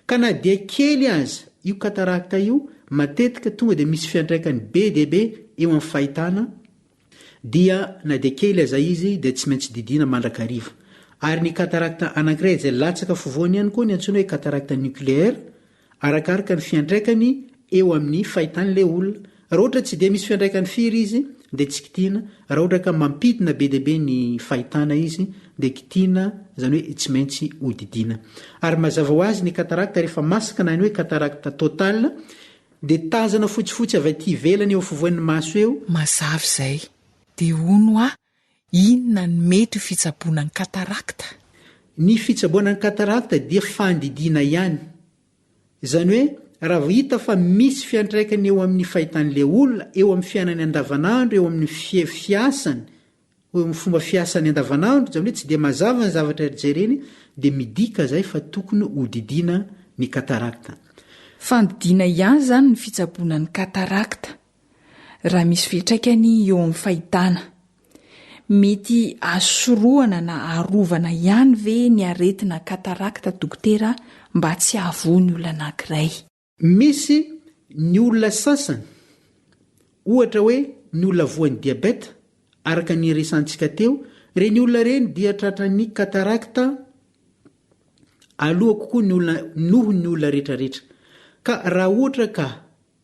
Ka na dia kely aza io cataracte io, matetika tonga dia misy fiantraikany be dia be eo amin'ny fahitana, dia na dia kely aza izy dia tsy maintsy didiana mandrakariva. Ary ny cataracte anankiray izay latsaka afovoany ihany koa ny antsoina hoe cataracte nucléaire, arakaraka ny fiantraikany eo amin'ny fahitan'ilay olona. Raha ohatra tsy dia misy fiantraikany firy izy dia tsy kitihina, raha ohatra ka mampidina be dia be ny fahitana izy dia kitihina, izany hoe tsy maintsy hodidiana. Ary mazava ho azy ny cataracte rehefa masaka na ny hoe cataracte totale Dia tazana fotsifotsy avy aty ivelany eo afovoan'ny maso eo. Mazava izay. Dia hono hoa, inona no mety ho fitsaboana ny katarakta? Ny fitsaboana ny katarakta dia fandidiana ihany. Izany hoe raha vao hita fa misy fiantraikany eo amin'ny fahitan'ilay olona, eo amin'ny fiainany andavanandro, eo amin'ny fiasany, Hoy amin'ny fomba fiasany andavanandro, izany hoe tsy dia mazava ny zavatra jereny, dia midika izay fa tokony hodidiana ny katarakta. Fandidiana ihany izany ny fitsaboana ny katarakta, raha misy fiantraikany eo amin'ny fahitana. Mety azo sorohana na arovana ihany ve ny aretina katarakta dokotera mba tsy hahavoa ny olona anankiray? Misy ny olona sasany, ohatra hoe ny olona voan'ny diabeta, araka ny resantsika teo, ireny olona ireny dia tratran'ny cataracte aloha kokoa ny olona noho ny olona rehetrarehetra. Ka raha ohatra ka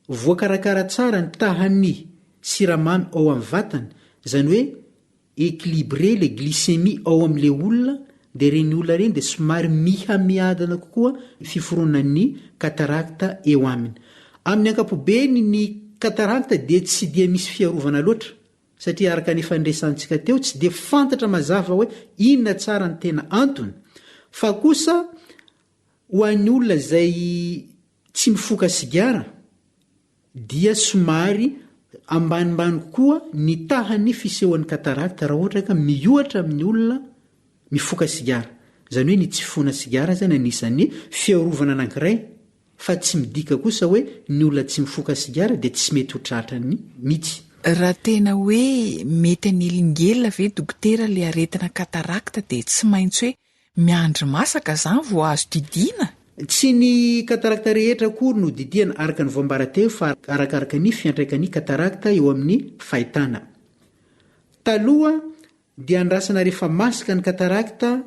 voakarakara tsara ny tahan'ny siramamy ao amin'ny vatany, izany hoe Equilibré le glycémie ao amle olona de reny olona reny de somary miha miadana kokoa fiforonan'ny cataracte eo aminy. Amin'ny ankapobeny ny cataracte dia tsy dia misy fiarovana loatra satria araka ny efa niresahantsika teo tsy dia fantatra mazava hoe inona tsara ny tena antony fa kosa ho an'ny olona izay tsy mifoka sigara dia somary. Ambanimbany kokoa ny tahan'ny fisehoan'ny cataracte raha ohatra ka miohatra amin'ny olona mifoka sigara. Izany hoe ny tsy fifohana sigara izany anisan'ny fiarovana anankiray fa tsy midika kosa hoe ny olona tsy mifoka sigara dia tsy mety ho tratrany mitsy. Raha tena hoe mety hanelingelina ve dokotera le aretina cataracte dia tsy maintsy hoe miandry masaka zany vao azo didiana? Tsy ny cataracte rehetra akory no didiana araka ny voambara teo fa arakaraka ny fiantraikan'ny cataracte eo amin'ny fahitana. Taloha dia andrasana rehefa masaka ny cataracte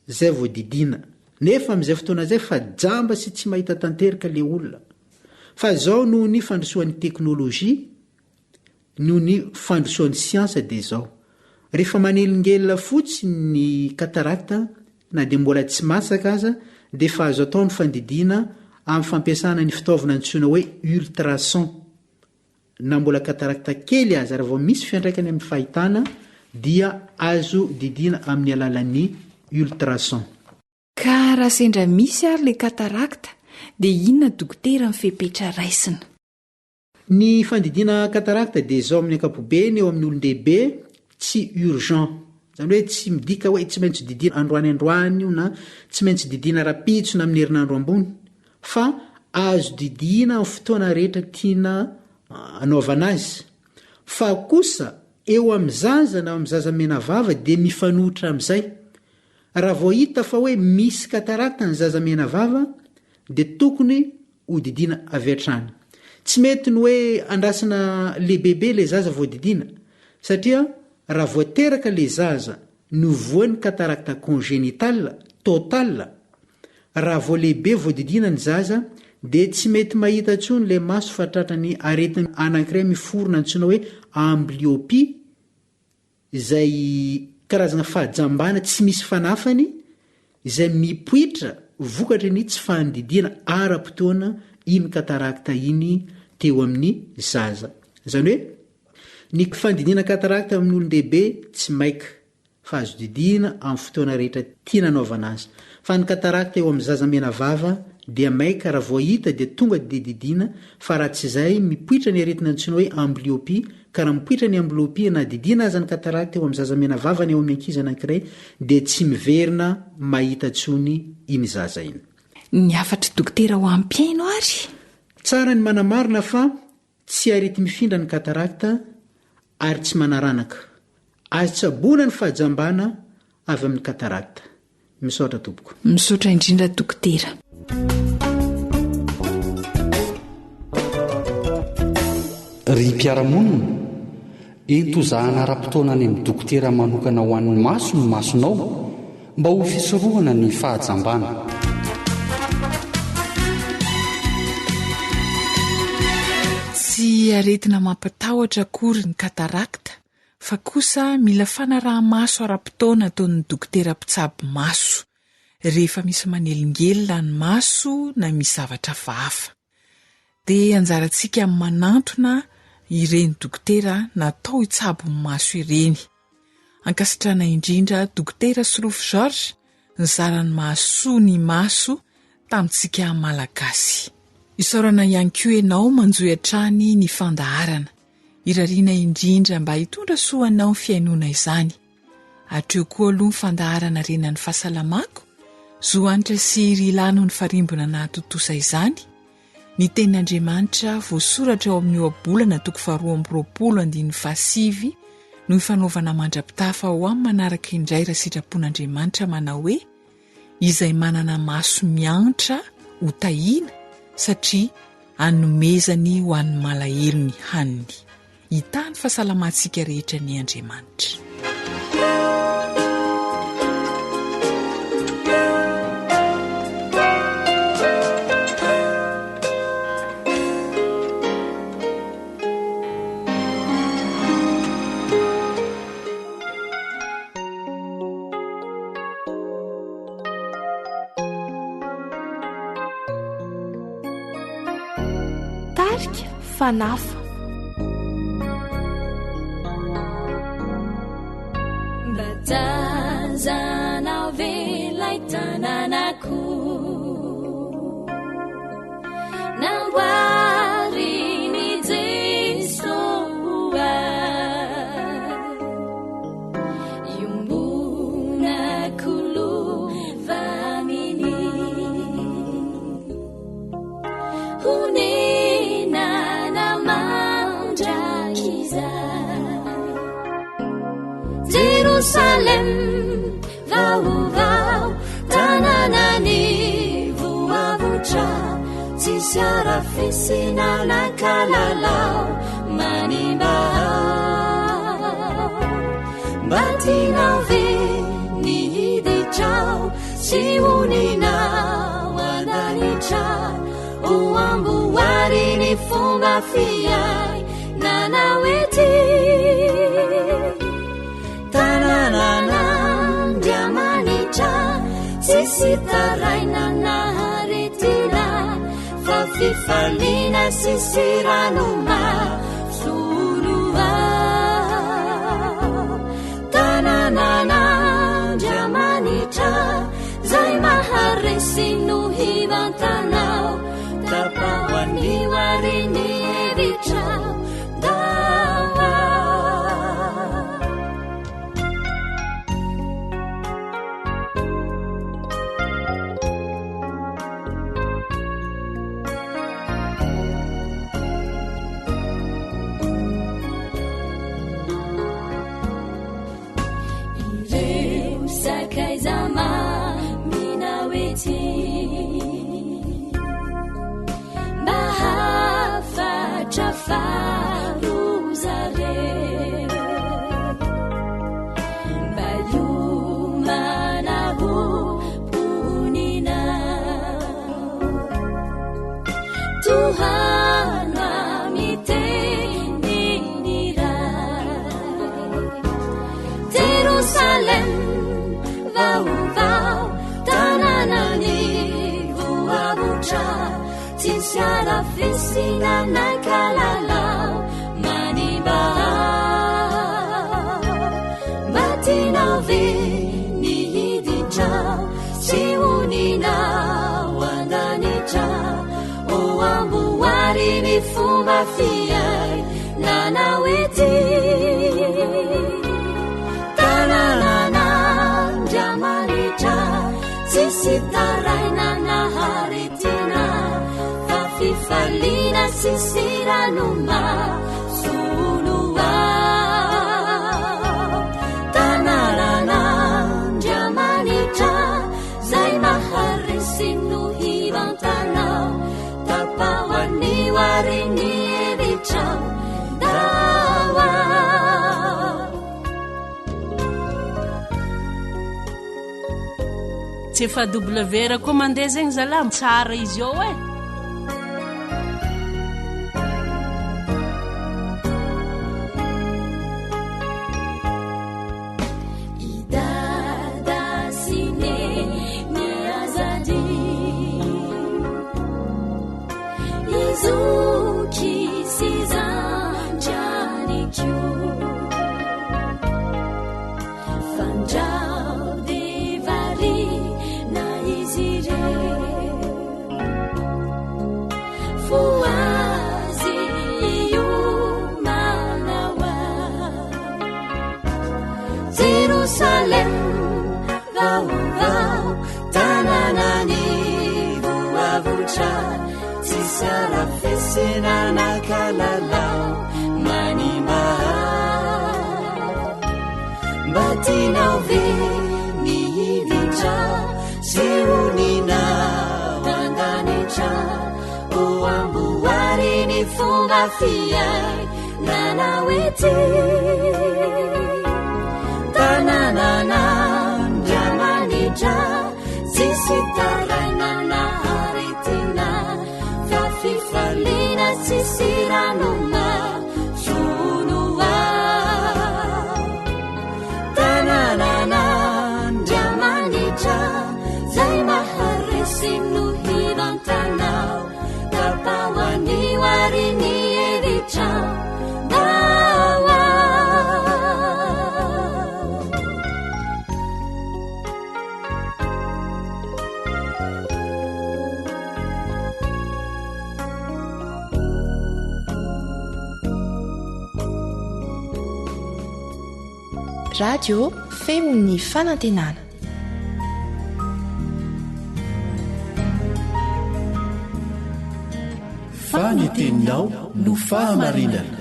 zay vao didiana. Nefa amin'izay fotoana izay fa jamba sy tsy mahita tanterka le olona. Fa zao noho ny fandrosoan'ny teknolojia, noho ny fandrosoan'ny siansa dia zao. Rehefa manelingelina fotsiny ny cataracte na dia mbola tsy masaka aza dia efa azo atao ny fandidiana amin'ny fampiasana ny fitaovana antsoina hoe ultrason. Na mbola cataracte kely aza raha vao misy fiantraikany amin'ny fahitana dia azo didiana amin'ny alalan'ny ultrason. Ka raha sendra misy ary le cataracte dia inona dokotera ny fepetra raisina? Ny fandidiana cataracte dia izao amin'ny ankapobeny eo amin'ny olon-dehibe tsy urgent. Izany hoe tsy midika hoe tsy maintsy didiana androany androany io na tsy maintsy didiana rahampitso na amin'ny herinandro ambony fa azo didiana amin'ny fotoana rehetra tiana anaovana azy. Fa kosa eo amin'ny zaza na amin'ny zaza menavava dia mifanohitra amin'izay. Raha vao hita fa hoe misy cataracte ny zaza menavava dia tokony ho didiana avy hatrany. Tsy mety ny hoe andrasana lehibebe ilay zaza vao didiana satria raha vao teraka ilay zaza no voan'ny cataracte congénitale totale, raha vao lehibe vao didiana ny zaza dia tsy mety mahita intsony ilay maso fa tratran'ny aretina anankiray miforona antsoina hoe amblyopie, izay karazana fahajambana tsy misy fanafany izay mipoitra vokatry ny tsy fandidiana ara-potoana iny cataracte iny teo amin'ny zaza. Izany hoe ny fandidiana cataracte amin'ny olon-dehibe tsy maika. fa azo didiana amin'ny fotoana rehetra tiana anaovana azy. Fa ny cataracte eo amin'ny zaza menavava dia maika raha vao hita dia tonga dia didiana fa raha tsy izay mipoitra ny aretina antsoina hoe amblyopie ka raha mipoitra ny amblyopie na didiana aza ny cataracte eo amin'ny zaza menavava na eo amin'ny ankizy anankiray dia tsy miverina mahita intsony iny zaza iny. Ny hafatr'i dokotera ho an'ny mpihaino ary? Tsara ny manamarina fa Tsy areti-mifindra ny cataracte ary tsy manaranaka. Azo tsaboina ny fahajambana avy amin'ny cataracte. Misaotra tompoko. Misaotra indrindra dokotera. Ry mpiara-monina, ento hozahana ara-potoana any amin'ny dokotera manokana ho an'ny maso ny masonao Mba ho fisorohana ny fahajambana. Tsy aretina mampatahotra akory ny katarakta fa kosa mila fanaraha-maso ara-potoana ataon'ny dokotera mpitsabo maso rehefa misy manelingelina ny maso na misy zavatra hafahafa. Dia anjarantsika ny manantona ireny dokotera natao hitsabo ny maso ireny. Ankasitrahana indrindra Dokotera Solofo Georges nizara ny mahasoa ny maso tamintsika Malagasy. Isaorana ihany koa ianao manjohy hatrany ny fandaharana. Irariana indrindra mba hitondra soa anao ny fihainoana izany. Hatreo koa aloha ny fandaharana Renan'ny fahasalamako, Zo Hanitra sy Ry Lahy no nifarimbona nahatontosa izany. Ny Tenin'Andriamanitra voasoratra ao amin'ny Ohabolana toko faharoa amby roapolo andininy fahasivy no ifanaovana mandra-pitafa ho amin'ny manaraka indray raha sitrapon'Andriamanitra manao hoe, Izay manana maso miantra ho tahiana satria anomezany ho an'ny malahelo ny haniny. Hitahy ny fahasalamantsika rehetra anie Andriamanitra. Tarika Fanafa. Mba tazanao ve ilay tanànako namboarin'i Jesoa. Jerosalem vaovao tanànan'ny voavotra tsisy arafesina na kalalao manimba mba tianao ve ny hiditra ao sy honina ao an-danitra ho amboary ny fomba fiainana ety Tanànan'Andriamanitra, tsisy taraina na aretina, fa fifaliana sy sirano masolo ao. Tanànan'Andriamanitra, zay maharesy no hivantanao, tapaho anio ary ny hevitrao. Ireo sakaiza maminao ety Mba hafatra farozare Mba hiomana ho mponina Tohana miteny ny Ray Jerosalem vaovao tanànan'ny voavotra Tsisy arafesina na kalalao manimba Mba tianao ve ny hiditra sy honina ao an-danitra Ho amboary ny fomba fiainana ety Tanànan'Andriamanitra tsisy taraina na aretina fa fifaliana sy sira no mahasolo ao. Tanànan'Andriamanitra zay maharesy no hivantanao tapaho anio ary ny hevitrao ndao Tsy efa WR koa mandeha zegny zalah, tsara izy eo e. I Dada sy Neny aza adino I Zoky sy Zandry ihany koa Fandrao dia variana izy ireo Fohazy hiomana ho avy Jerosalem vaovao tanànan'ny voavotra Tsisy arafesina na kalalao manimba Mba tianao ve ny hiditra sy honina ao an-danitra Ho amboary ny fomba fiainana ety Tanànan'Andriamanitra tsisy taraina na aretina Fa fifaliana tsisy rano masono ao Tanànan'Andriamanitra zay maharesy no hivantanao Tapaho anio ary ny hevitrao Ndao ao Radio Feon'ny Fanantenana. Fa ny teninao no fahamarinana.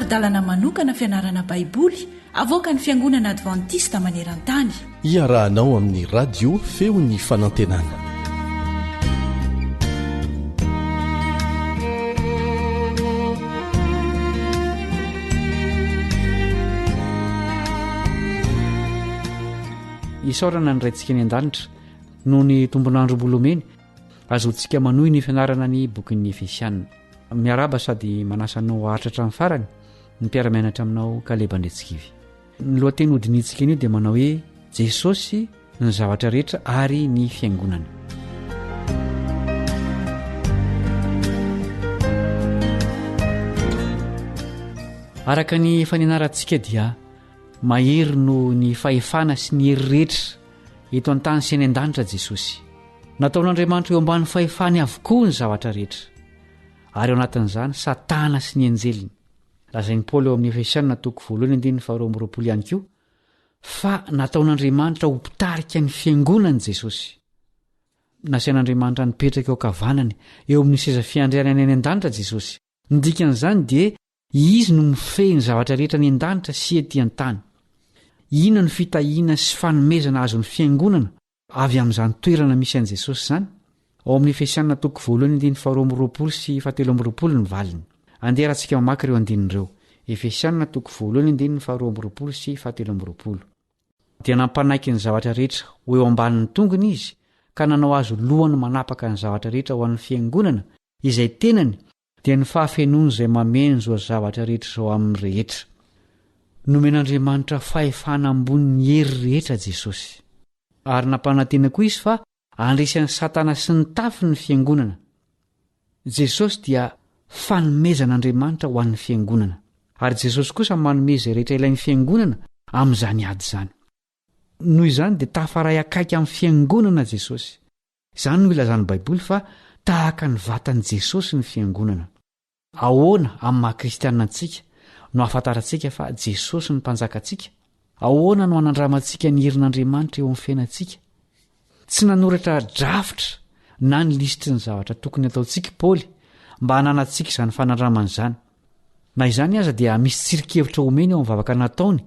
Fandaharan-dalana manokana fianarana Baiboly avoakan'ny Fiangonana Advantista maneran-tany. Iarahanao amin'ny Radio Feon'ny Fanantenana. Isaorana ny Raintsika any an-danitra noho ny tombon'andro mbola omeny azotsika manohy ny fianarana ny bokin'ny Efesiana. Miarahaba sady manasa anao haharitra hatramin'ny farany ny mpiara-mianatra aminao Kaleba Andriantsikivy. Ny lohateny hodinihintsika anio dia manao hoe Jesosy ny zavatra rehetra ary ny fiangonana. Araka ny efa nianarantsika dia mahery noho ny fahefana sy ny hery rehetra eto an-tany sy any an-danitra Jesosy. Nataon'Andriamanitra eo ambany fahefany avokoa ny zavatra rehetra, ary ao anatin'izany Satana sy ny anjeliny. Lazain'i Paoly ao amin'ny Efesiana toko voalohany andininy faharoa amby 20 ihany koa fa nataon'Andriamanitra ho mpitarika ny fiangonany Jesosy. Nasain'Andriamanitra nipetraka eo ankavanany, eo amin'ny seza fiandrianany any an-danitra Jesosy. Ny dikan'izany dia Izy no mifehy ny zavatra rehetra any an-danitra sy ety an-tany. Inona no fitahiana sy fanomezana azon'ny fiangonana avy amin'izany toerana misy an'i Jesosy izany? Ao amin'ny Efesiana toko voalohany andininy faharoa amby 20 sy fahatelo amby 20 ny valiny. Andeha raha tsika mamaky ireo andininy ireo. Efesiana toko voalohany andininy faharoa amby 20 sy fahatelo amby 20. Dia nampanaiky ny zavatra rehetra ho eo ambanin'ny tongony izy, ka nanao azy ho lohany manapaka ny zavatra rehetra ho an'ny fiangonana, izay tenany, dia ny fahafenoany izay mameno izao zavatra rehetra izao amin'ny rehetra. Nomen'Andriamanitra fahefana ambonin'ny hery rehetra Jesosy. Ary nampanantena koa izy fa handresy an'i Satana sy ny tafiny ny fiangonana. Jesosy dia fanomezan'Andriamanitra ho an'ny fiangonana. Ary Jesosy kosa manome izay rehetra ilain'ny fiangonana amin'izany ady izany. Noho izany dia tafaray akaiky amin'ny fiangonana Jesosy. Izany no ilazan'ny Baiboly fa tahaka ny vatan'i Jesosy ny fiangonana. Ahoana, amin'ny maha kristianina antsika, no ahafantarantsika fa Jesosy no Mpanjakantsika? Ahoana no anandramantsika ny herin'Andriamanitra eo amin'ny fiainantsika? Tsy nanoratra drafitra na ny lisitry ny zavatra tokony hataontsika i Paoly mba hananantsika izany fanandramana izany. Na izany aza dia misy tsirinkevitra omeny ao amin'ny vavaka nataony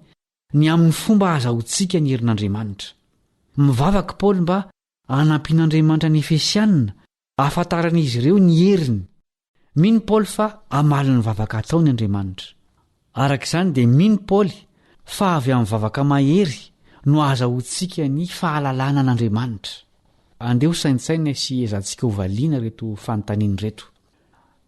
ny amin'ny fomba ahazahoantsika ny herin'Andriamanitra. Mivavaka i Paoly mba Hanampian'Andriamanitra ny Efesianina hahafantaran'izy ireo ny heriny. Mino Paoly fa hamaly ny vavaka ataony Andriamanitra. Araka izany dia mino Paoly fa avy amin'ny vavaka mahery no ahazahoantsika ny fahalalana an'Andriamanitra. Andeha ho saintsainina sy hiezahantsika ho valiana ireto fanontaniana ireto.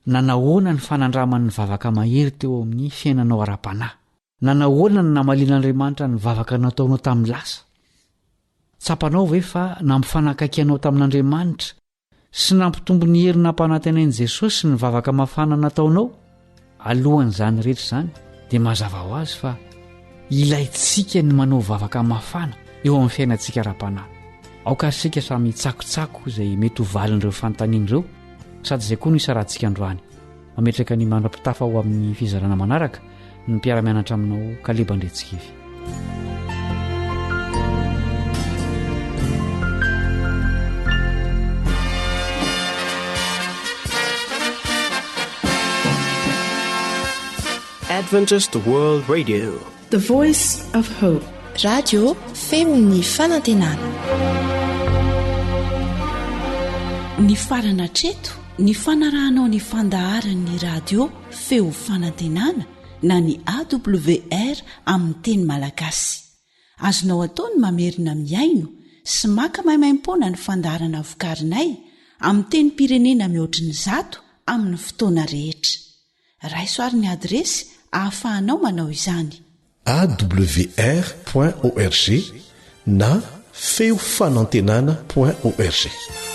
Nanahoana ny fanandraman'ny vavaka mahery teo amin'ny fiainanao ara-panahy? Nanahoana ny namalian'Andriamanitra ny vavaka nataonao tamin'ny lasa? Tsapanao ve fa nampifanakaiky anao tamin'Andriamanitra sy nampitombo ny hery nampanantenain'i Jesosy ny vavaka mafana nataonao? Alohan'izany rehetra izany dia mazava ho azy fa ilaintsika ny manao vavaka mafana eo amin'ny fiainantsika ara-panahy. Aoka ary isika samy hitsakotsako izay mety ho valin'ireo fanontaniana ireo sady izay koa no hisarahantsika androany. Mametraka ny mandra-pitafa ho amin'ny fizarana manaraka ny mpiara-mianatra aminao Kaleba Andriantsikivy. Adventist World Radio. The Voice of Hope. Radio feon'ny fanantenana. Nifarana hatreto ny fanarahanao ny fandaharan'ny radio feo fanantenana na ny AWR amin'ny teny malagasy. Azonao atao ny mamerina mihaino sy maka maimaimpoana ny fandaharana vokarinay amin'ny tenim-pirenena mihoatry ny zato amin'ny fotoana rehetra. Raiso ary ny adiresy ahafahanao manao izany. Awr point org na feo fanantenana point org.